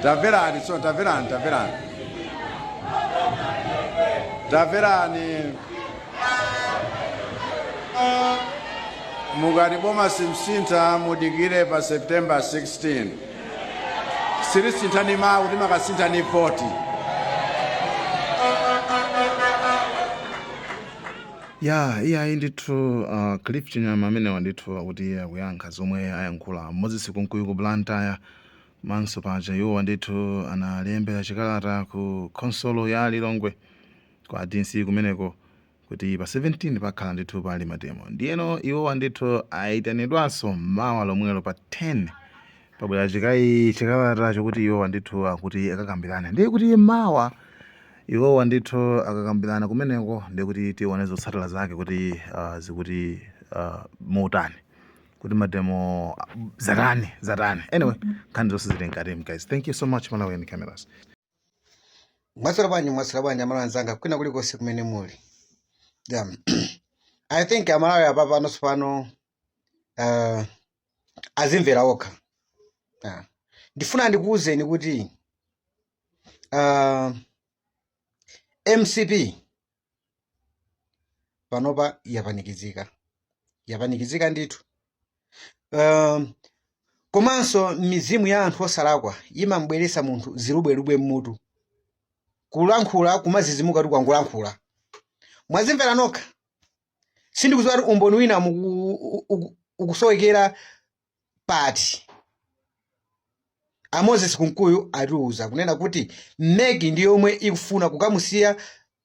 Tamverani, so tamverani, tamverani, tamverani. Mukati boma simsintha, mudikire pa September 16. Sitisintha ni mawu, timakasintha ni voti. Ya, iyayi ndithu, Cliff Chinyama amenewa ndithu akuti akuyankha zomwe ayankhula Moses Kunkuyu ku Blantyre. Komanso paja iwowa ndithu analembera chikalata ku khonsolo ya Lilongwe kwa DC kumeneko kuti pa 17 pakhala ndithu pali mademo. Ndiyeno iwowa ndithu ayitanidwanso mawa lomwelo pa 10, pabwera chikayi chikalata chokuti iwowa ndithu akuti akakambirane. Ndiye kuti mawa iwowa ndithu akakambirana kumeneko, ndiye kuti tione zotsatira zake kuti zikuti motani, kuti mademo zatani zatani. Anyway, nkhani zonse zili mkatimu guys. Thank you so much, Malawian Cameras. Mwaswera bwanji, mwaswera bwanji Amalawi anzanga kwina kulikonse kumene muli. Yeah. I think Amalawi apapa nonso pano azimvera okha. Yeah. Ndifuna ndikuwuzeni kuti MCP panopa yapanikizika, yapanikizika ndithu. Komanso mizimu ya anthu osalakwa imambweresa munthu zilubwelubwe mmutu, kulankhula kumazizimuka tu kwangolankhula. Mwazimvera nokha, sindikudziwa kuti umboni wina ukusowekera pati. A Moses Kunkuyu atiuza kunena kuti MEC ndi yomwe ikufuna kukamusiya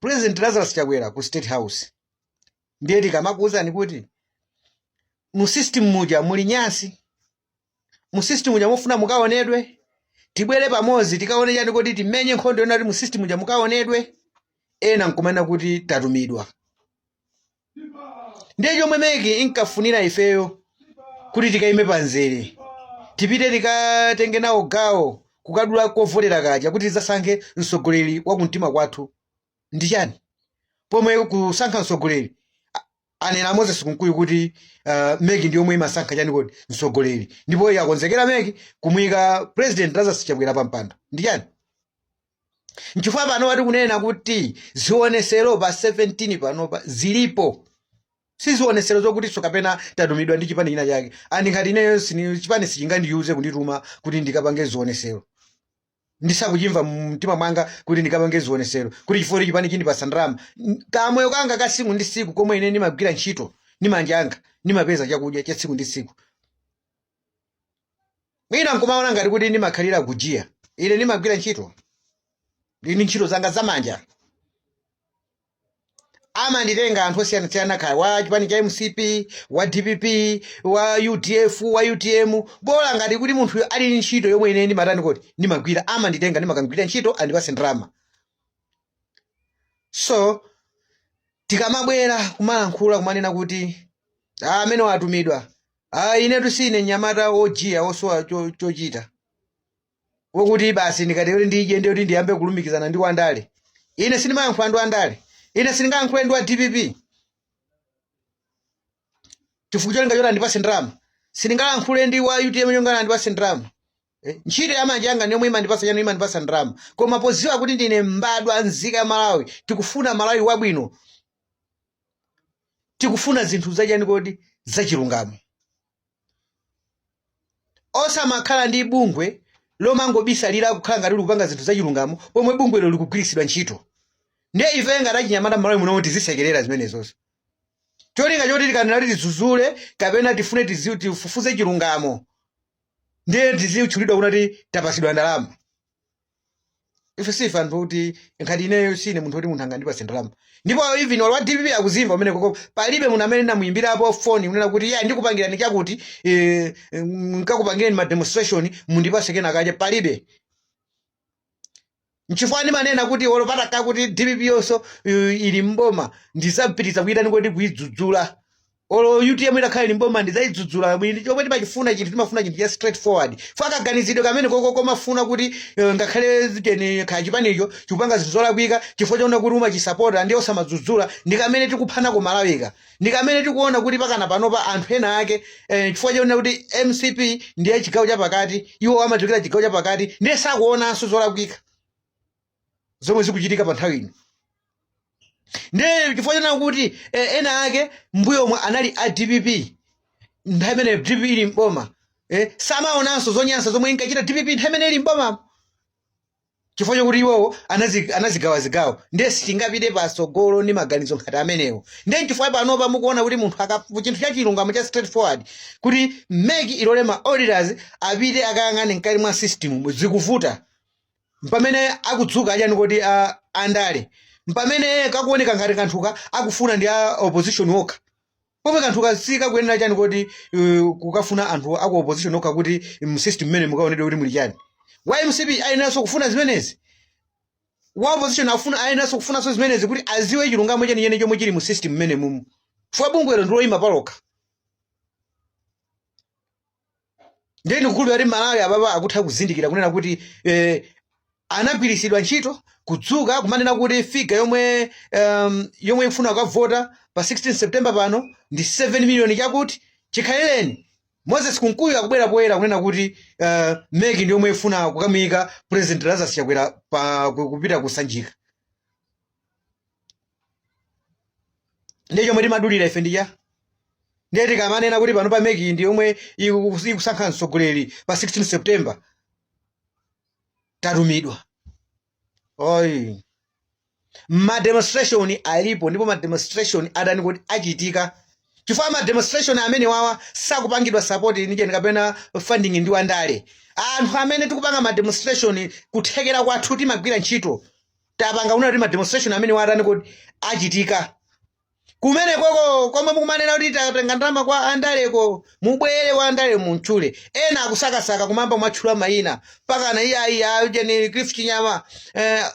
President Lazarus Chakwera ku State House. Ndiye tikamakuwuzani kuti mu system muja muli nyasi, mu system muja mufuna mukaonedwe, tibwere pamodzi tikaone chani, kuti timenye nkhondo yona kuti mu system muja mukaonedwe, ena nkumanena kuti tatumidwa. Ndiye chomwe MEC inkafunira ifeyo kuti tikayime pamzere, tipite tikatenge nawo gawo kukadula kovotera kaja kuti tidzasankhe mtsogoleri wa kumtima kwathu ndi chani? Pomwe kusankha mtsogoleri, anena Moses Kunkuyu kuti MEC ndi yomwe imasankha chani kodi mtsogoleri, ndipo yakonzekera MEC kumuyika President Lazarus Chakwera pa mpando ndi chani? Nchifukwa pano wati kunena kuti zionesero pa 17 panopa zilipo, si zionesero zokutinso kapena tatumidwa ndi chipani china chake. And ngati ineyo chipani sichingandiyuze kundituma kuti ndikapange zionesero ndisakuchimva mumtima mwanga kuti ndikapange zionesero kuti chifukwa kuti chipani chindipasa ndalama. Kamoyo kanga ka tsiku ndi tsiku komwe ine ndimagwira ntchito ndi manja anga, ndimapeza chakudya cha tsiku ndi tsiku. Mwina nkumaona ngati kuti ndimakhalira kujiya. Ine ndimagwira ntchito, ndili ndi ntchito zanga zamanja. Amanditenga anthu osiyanasiyana, kaya wa chipani cha MCP, wa DPP, wa UDF, wa UTM, bola ngati kuti munthuyo ali ndi ntchito yomwe ine ndimatani kodi ndimagwira, amanditenga ndimakagwira ntchito andipase ndalama. So tikamabwera kumalankhula kumanena kuti, "Ah, amene watumidwa," ah, inetu sine mnyamata wojiya wosowa chochita wokuti basi ndikati kuti ndidye ndiye kuti ndiyambe kulumikizana ndi wandale. Ine sindimayankhula ndi wandale, ine sindingayankhule ndi wa DPP chifukwa cholinga choti andipase ndalama, sindingalankhule ndi wa UTM cholinga andipase ndalama. Ntchito ya manja anga ndiyomwe imandipasa chanu, imandipasa ndalama. Koma poziwa kuti ndine mbadwa nzika ya Malawi, tikufuna Malawi wabwino, tikufuna zinthu zachani kodi zachilungamo, osamakhala ndi bungwe lomangobisalira kukhala ngati likupanga zinthu zachilungamo pomwe bungwelo likugwiritsidwa ntchito. Ndiye ife ngati achinyamata m'Malawi muno tizisekerera zimenezozo, cholinga choti tikanena kuti tidzudzule kapena tifune tifufuze chilungamo, ndiye tizitchulidwa kuti tapasidwa ndalama. Ife sife anthu kuti, ngati ineyo sine munthu kuti munthu angandipase ndalama. Ndipo even wa DPP akuzimva umene koko, palibe munthu amene ndamuyimbirapo foni kunena kuti ya ndikupangirani chakuti, nkakupangireni ma demonstration mundipase kena kaja, palibe. Nchifukwa ndimanena kuti olo patakhala kuti DPP yonso ili mboma, ndizapitiriza kuyitani kodi kuidzudzula. Olo UTM itakhala ili mboma ndidzayidzudzula. Chomwe timachifuna chinthu, timafuna chinthu cha straight forward. Fa kaganizidwe kamene koko komafuna kuti ngakhale cheni kaya chipanicho chikupanga zinthu zolakwika, chifukwa chaona kuti umachisapota ndiye osamadzudzula, ndi kamene tikuphana ku Malawika, ndi kamene tikuona kuti pakana panopa anthu ena ake chifukwa chaona kuti MCP ndiye chigawo chapakati, iwo amachokera chigawo chapakati, ndiye sakuonanso zolakwika zomwe zikuchitika pa nthawi ino. Ndiye chifukwa chonena kuti ena ake mbuyomo anali a DPP nthawi imene DPP ili mboma, samaonanso zonyansa zomwe inkachita DPP nthawi imene ili mbomamo, chifukwa chokuti iwowo anazigawa zigawo. Ndiye sitingapite patsogolo ndi maganizo ngati amenewo. Ndiye chifukwa panopa mukuona kuti munthu chinthu cha chilungamo cha straight forward kuti MEC ilole ma auditors apite akayang'ane mkati mwa system zikuvuta. Mpamene akudzuka achani kuti andale, mpamene kakuoneka ngati kanthuka akufuna ndi a opposition okha, pomwe kanthuka sikakuyenera chani kuti kukafuna anthu aku opposition okha kuti mu system mmene mukaonedwe kuti muli chani. Wa MCP ayeneranso kufuna zimenezi, wa opposition afuna ayeneranso kufunanso zimenezi kuti aziwe chilungamo chenicheni chomwe chili mu system mmene mumu, chifukwa bungwelo ndiloyima palokha. Ndiye ndikukhulupirira kuti Malawi apapa akutha kuzindikira kunena kuti anagwiritsidwa ntchito kudzuka kumanena kuti figure yomwe ikufuna kukavota pa 16 September pano ndi 7 million, chakuti chikhalireni Moses Kunkuyu akubwera poyera kunena kuti MEC ndi yomwe ifuna kukamuyika President Lazarus Chakwera pa kupita kusanjika. Ndiye chomwe timadulira ife ndija, ndiye tikamanena kuti pano pa MEC ndi yomwe ikusankha mtsogoleri pa 16 September, tatumidwa oyi. Ma demonstration alipo, ndipo ma demonstration atani kuti achitika, chifukwa ma demonstration amene wawa sakupangidwa support ni cheni kapena funding ndi wandale. Anthu amene tikupanga ma demonstration, kuthekera kwathu timagwira ntchito, tapanga kunena kuti ma demonstration amene watani kuti achitika kumene koko komwe mukumanena kuti tatenga ndalama kwa andaleko, mubwere wa andale muntchule. Ena akusakasaka kumamba mwatchula mayina pakana iyayi ajeni Cliff Chinyama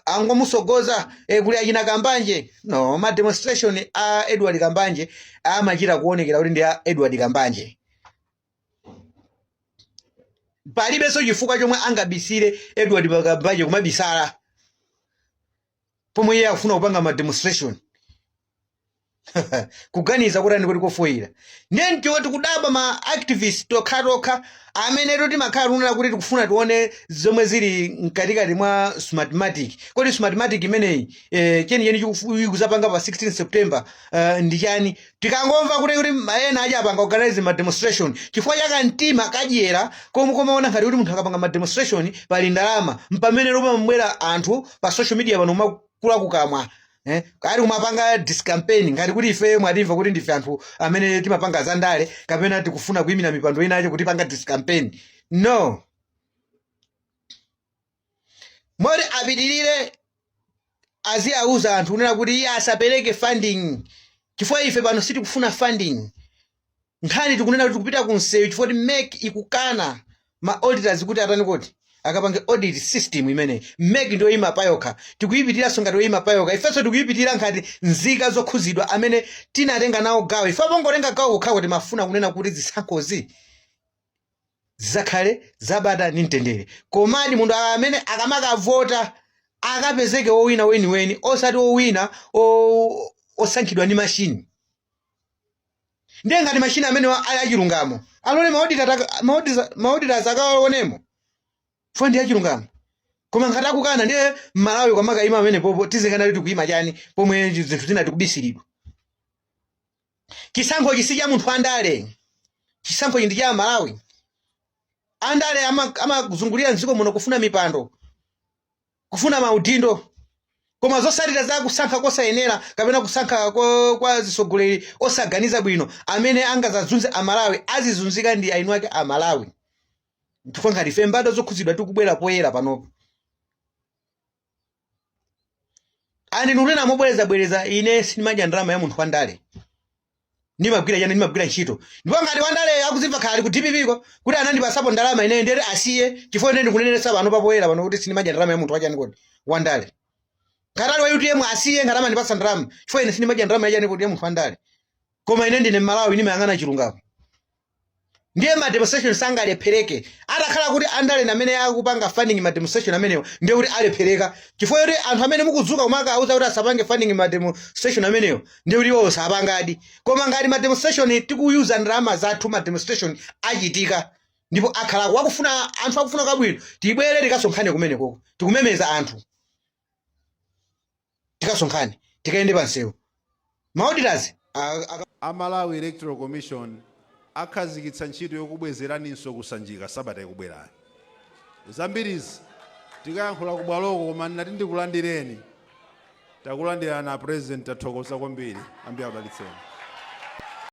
angomusogoza kuli achina Kambanje. No, ma demonstration a Edward Kambanje amachita kuonekera kuti ndi a Edward Kambanje. Palibenso chifukwa chomwe angabisire Edward Kambanje kumabisala pomwe iye akufuna kupanga ma demonstration. Kuganiza kuti ani kuti kofoyira. Ndiye ntiwo tikudabwa ma activist tokhatokha amene timakhala tikunena kuti tikufuna tione zomwe zili mkatikati mwa Smartmatic. Kodi Smartmatic imeneyi chenicheni ikuzapanga pa 16 September ndi chani? Tikangomva kuti ena aja apanga organize ma demonstration chifukwa cha kamtima kadyera komwe komaona ngati kuti munthu akapanga ma demonstration pali ndalama, mpamene lomabwera anthu pa social media pano kumakula kukamwa ali kumapanga discampaign ngati kuti ife mwatimva kuti ndife anthu amene timapanga zandale kapena tikufuna kuyimira mipando inacho kuti panga discampaign. No, moti apitirire aziauza anthu kunena kuti iye asapereke funding, chifukwa ife pano sitikufuna funding. Nkhani tikunena kuti tikupita ku msewu chifukwa kuti MEC ikukana ma auditors kuti atani kuti akapange audit system imeneyi. MEC ndiyoyima payokha, tikuyipitiranso ngati yoyima payokha. Ifenso tikuyipitira ngati nzika zokhuzidwa amene tinatenga nawo gawo. Ife pongotenga gawo kokhako timafuna kunena kuti zisankhozi zizakhale zabata ndi mtendere, komadi munthu amene akamakavota akapezeke wowina weniweni, osati wowina osankhidwa ndi mashini. Ndiye ngati mashini amene ali achilungamo, alole ma auditors akaonemo chifukwa ndi achilungamo. Koma ngati akukana, ndiye Mmalawi kwamakayima amene popo tizikana kuti tikuyima chani pomwe zinthu zina tikubisiridwa? Chisankhochi si cha munthu andale, chisankhochi ndi cha Malawi. Andale amazungulira mdziko muno kufuna mipando, kufuna maudindo, koma zotsatira za kusankha kosayenera kapena kusankha kwa zisogoleri osaganiza bwino amene angazazunze Amalawi, azizunzika ndi ainu ake Amalawi. Chifukwa ngati ife mbadwa zokhuzidwa tikubwera poyera panopo, andi ndikunena mobwerezabwereza, ine sindimadya ndalama ya munthu wandale. Ndimagwira chani? Ndimagwira ntchito. Ndipo ngati wandale akuzimva khali ku DPP ko kuti anandipasapo ndalama ine, ndere asiye, chifukwa ine ndikunenetsa pano papoyera pano kuti sindimadya ndalama ya munthu wachani kodi wandale. Ngati ali wa UTM asiye ngati amandipasa ndalama, chifukwa ine sindimadya ndalama yachani kodi ya munthu wandale. Koma ine ndine Mmalawi, ndimayang'ana chilungamo. Ndiye ma demonstration sangalephereke. Atakhala kuti andale amene akupanga funding ma demonstration amenewo, ndiye kuti alephereka, chifukwa kuti anthu amene mukudzuka kumaka auza kuti asapange funding ma demonstration amenewo, ndiye kuti iwowo sapangadi. Koma ngati ma demonstration tikuyuza ndalama zathu, ma demonstration achitika ndipo akhala wakufuna anthu akufuna kabwino. Tibwere tikasonkhane kumenekoko. Tikumemeza anthu, tikasonkhane, tikayende pansewu. Ma auditors A Malawi Electoral Commission akhazikitsa ntchito yokubwezeraninso kusanjika sabata ikubwerayo. Zambirizi tikayankhula kubwaloko, koma ndinati ndikulandireni. Takulandirana, President, tathokoza kwambiri. Ambuye akudalitseni.